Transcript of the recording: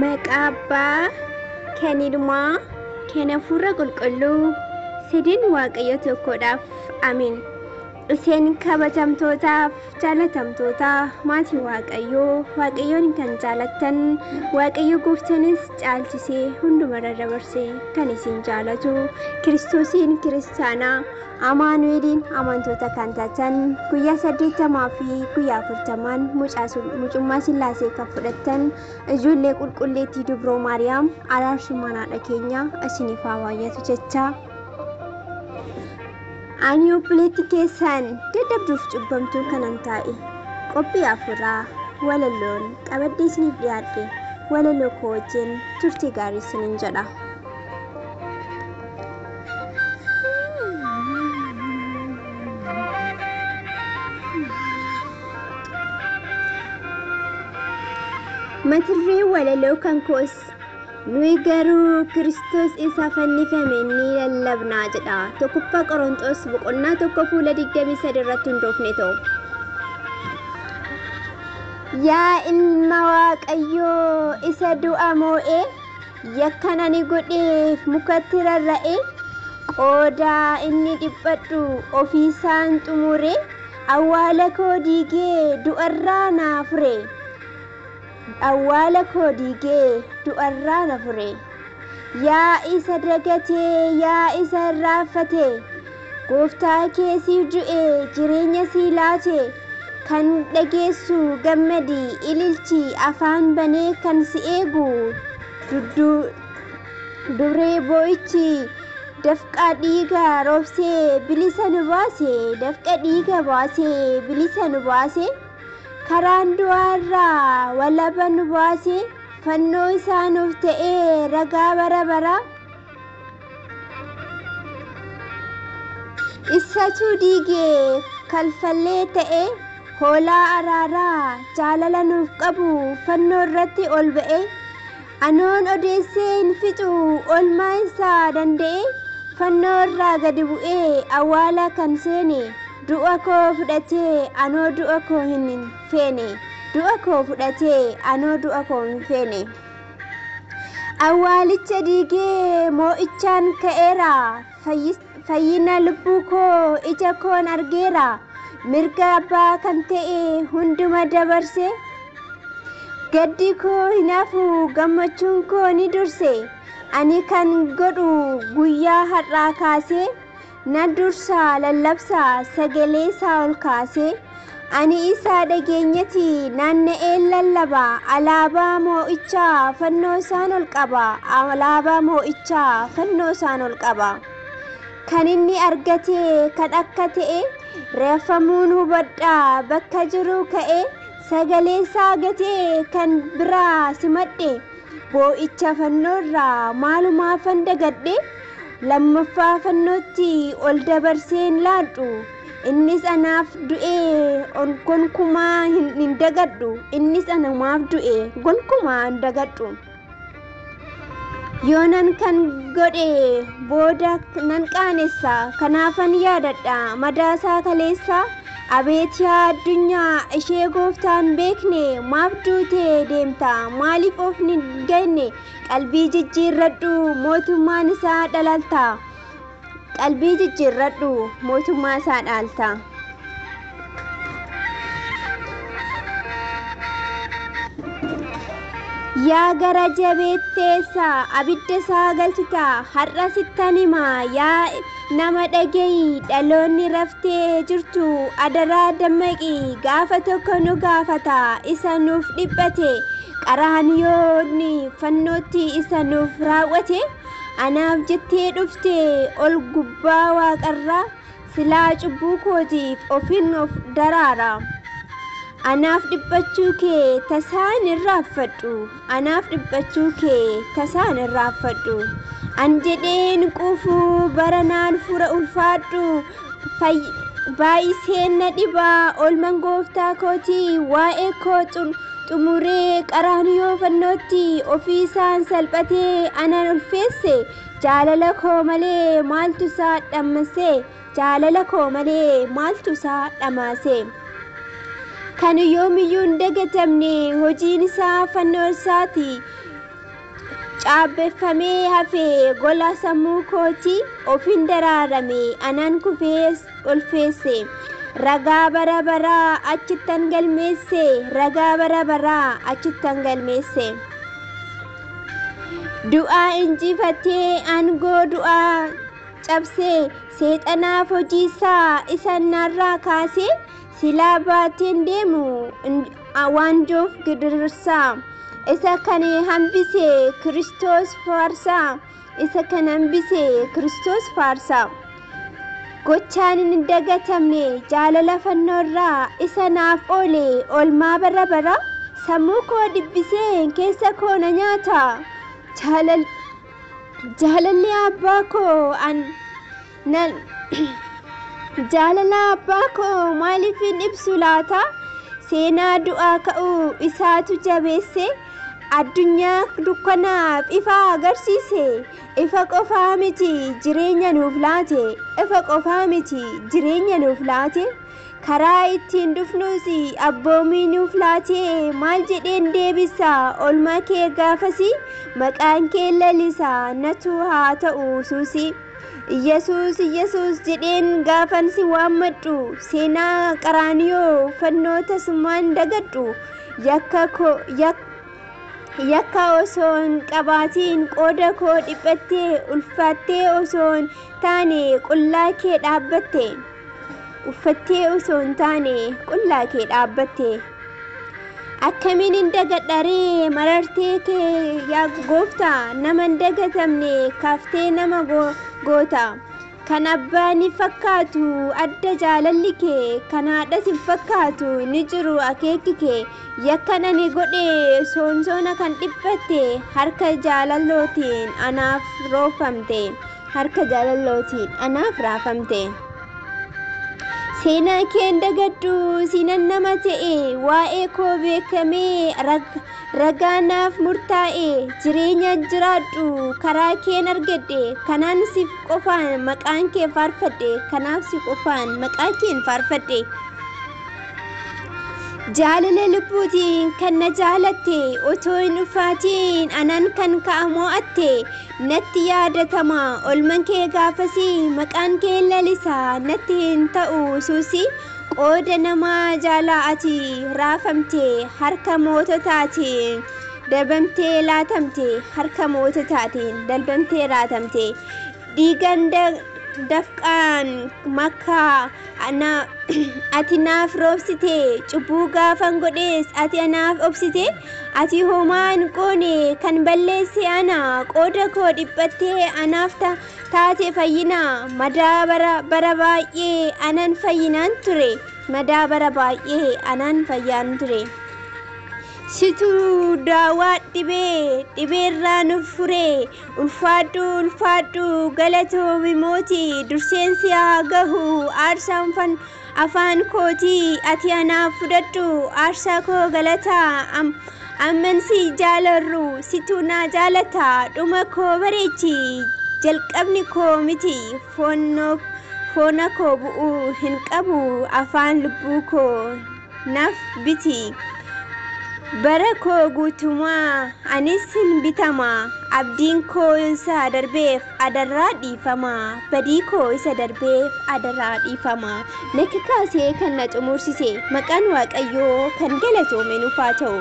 Maqaa Abbaa, kan Ilmaa, kan Hafuura Qulqulluu, sadiin Waaqayyo tokkodhaaf. Amiin. Isin kabajamtootaaf jaalatamtoota maatii Waaqayyoo, Waaqayyoon kan jaalattan, Waaqayyo gooftanis caalchisee hundumarra dabarsee kan isin jaalatu, Kiristoosiin kiristaanaa, Amaanu'eeliin amantoota kan taatan, guyyaa 80 fi guyyaa 40n mucummaa Sillaasee kan fudhattan, ijoollee qulqulleettii Dubroo Maariyaam araarsummaan haadha keenya isiniif haa baay'atu jecha. Ani obboleetti keessan dadhabduuf cubbamtuu kanan taa'e qophii afuuraa walaloon qabadhee isiniif dhiyaadhe walaloo koo wajjin turtii gaarii isiniin jedha. Mata dureen walaloo kan koos nuyi garuu Kiristoos isa fannifame ni lallabnaa jedha. Tokkoffaa Qorontos boqonnaa 1 fuula 23 irratti hundoofne ta'u. Yaa ilma Waaqayyoo isa du'a moo'ee, yakkan ani godheef mukatti rarra'e, qoodaa inni dhiphadhu ofiisaan xumure, awwaala koo diigee du'arraa naa fure. Awwaala koo diigee du'arraa na fure. Yaa isa dagatee, yaa isa irraanfate, gooftaa kee siif du'e jireenya sii laate, kan dhageessu gammadi ililchi afaan banee kan si eegu duree boo'ichi dafqa dhiiga roobsee bilisa nu baase, dafqa dhiiga baasee bilisa nu baase, karaan du'aarraa walaba nu baase, fannoo isaa nuuf ta'ee ragaa bara bara. Isatu diigee kalfallee ta'e hoolaa araaraa jaalala nuuf qabu fannoo irratti ol ba'e, anoon odeessee hin fixu oolmaa isaa danda'e, fannoo irraa gadi bu'ee awwaala kan seene, du'a koo fudhatee anoo du'a koo hin feene, du'a koo fudhatee anoo du'a koo hin feene. Awwaalicha diigee moo'ichaan ka'eera, fayyina lubbuu koo ija koon argeera, mirga abbaa kan ta'e hunduma dabarse, gaddi koo hin hafu gammachuun koo ni durse, ani kan godhu guyyaa har'aa kaasee, na dursa lallabsa sagalee isaa ol kaasee, ani isa dhageenyati naanna'een lallaba, alaabaa moo'ichaa fannoo isaan ol qaba, alaabaa moo'ichaa fannoo isaan ol qaba. Kan inni argate kan akka ta'e reeffamuun hubadhaa bakka jiru ka'e, sagalee isaa gatee kan biraa simadhe, boo'icha fannoorraa maalumaafan dagadhe, lammaffaa fannootti ol dabarseen laadhu, innis anaaf du'ee gonkumaa hin dagadhu, innis anumaaf du'e gonkumaa hin dagadhu. Yoonan kan godhe booda nan qaanessa, kanaafan yaadadha madaasaa kaleessa. Abeet yaa addunyaa ishee gooftaan beekne, maaf duutee deemta maaliif of hin genne, qalbii jijjiirradhu mootummaan isaa dhalalta, qalbii jijjiirradhu mootummaa isaa dhaalta. Yaa gara jabeetteessa abidda isaa galchita, har'a sittan hima yaa nama dhaga'i, dhaloonni raftee jirtu adaraa dammaqi, gaafa tokko nu gaafata isa nuuf dhiphate, qaraaniyoonni fannootti isa nuuf raawwate, anaaf jettee dhufte ol gubbaa waaqarraa, silaa cubbuu kootiif ofin of daraara. Anaaf dhiphachuu kee tasaan irraanfadhu, anaaf dhiphachuu kee tasaan irraanfadhu. An jedheen quufu bara naan fura ulfaadhu, baay'iseen na dhibaa oolman gooftaa kootii, waa'ee koo xumuree qaraaniyoo fannootti ofii isaan salphatee anan ulfeesse, jaalala koo malee maaltu isaa dhammasee, jaalala koo malee maaltu isaa dhamaase. Kan yoomiyyuu hin dagatamne hojiin isaa fannoo isaati. Caabbeffamee hafe gola sammuu kootii, ofiin daraarame anaan kufee ulfeesse. Ragaa bara baraa achittan galmeesse, ragaa bara baraa achittan galmeesse. Du'aa injifatee aangoo du'aa cabsee, seexanaaf hojiisaa isa narraa kaasee, silaa baateen deemu waanjoof gidirsaa. Isa kan hambise Kiristoos faarsaa, isa kan hambise Kiristoos faarsaa. Gochaan hin dagatamne jaalala fannoorraa, isa naaf oole oolmaa bara bara. Sammuu koo dhibbisee keessa koo na nyaata. Jaalalli abbaa koo jaalala abbaa koo maaliifin ibsu laata? Seenaa du'aa ka'uu isaatu jabeesse, addunyaa dukkanaaf ifa agarsiise. Ifa qofaa miti jireenya nuuf laate, ifa qofaa miti jireenya nuuf laate. Karaa ittiin dhufnus abboomii nuuf laate. Maal jedheen deebisa oolmaa kee gaafasi? Maqaan kee lalisa natu haa ta'u suusi. Iyyasuus Iyyasuus jedheen gaafan si waammadhu, seenaa qaraaniyoo fannoo tasumaan dagadhu. Yakka osoo hin qabaatiin qooda koo dhiphattee, ulfaattee osoo hin taane qullaa kee dhaabbatte. Uffattee osoo hin taane qullaa kee dhaabbatte. Akkamiin hin dagadharee marartee kee yaa gooftaa? Nama hin dagatamne kaaftee nama goota. Kan abbaa ni fakkaatu adda jaalalli kee, kan haadhas hin fakkaatu ni jiru akeekki kee. Yakkan ani godhe soonsoona kan dhiphatte, harka jaalalootiin anaaf roofamte, harka jaalalootiin anaaf raafamte. Seenaa kee hin dagadhu siinan nama ta'e, waa'ee koo beekamee ragaa naaf murtaa'e. Jireenya jiraadhu karaa keen argadhe, kanaan si qofaan maqaan kee faarfadhe, kanaaf si qofaan maqaa keen faarfadhe. Jaalala lubbuutiin kan na jaalatte, otoo hin ulfaatiin anaan kan ka'a mo'atte. Natti yaadatama olman kee gaafasii, maqaan kee lalisa natti hin ta'u suusi. Qooda namaa jaalaa ati raafamte, harka moototaatiin darbamtee laatamte, harka moototaatiin darbamtee laatamte. Dhiigan dafqaan makkaa ati naaf roobsite, cubbuu gaafan godhees ati anaaf obsite. Ati homaa hin goone kan balleesse ana, qooda koo dhiphattee anaaf taate fayyina. Madaa bara baay'ee anan fayyinaan ture, madaa bara baay'ee anan fayyaan ture. Situ daawaa dhibee dhibeerraa nu fure. Ulfaadhu ulfaadhu galatoomi mootii, durseensi haa gahu aarsaan afaan kootii. Ati anaaf fudhadhu aarsaa koo galataa. Amman si jaalarru situ na jaalata. Dhuma koo bareechi jalqabni koo miti, foona koo bu'uu hin qabu afaan lubbuu koo naaf biti. Bara koo guutumaa anis hin bitama, abdiin koo isa darbeef adarraa dhiifama, badii koo isa darbeef adarraa dhiifama. Na kakaasee kan na xumursise maqaan Waaqayyoo kan galatoome nuuf haa ta'u.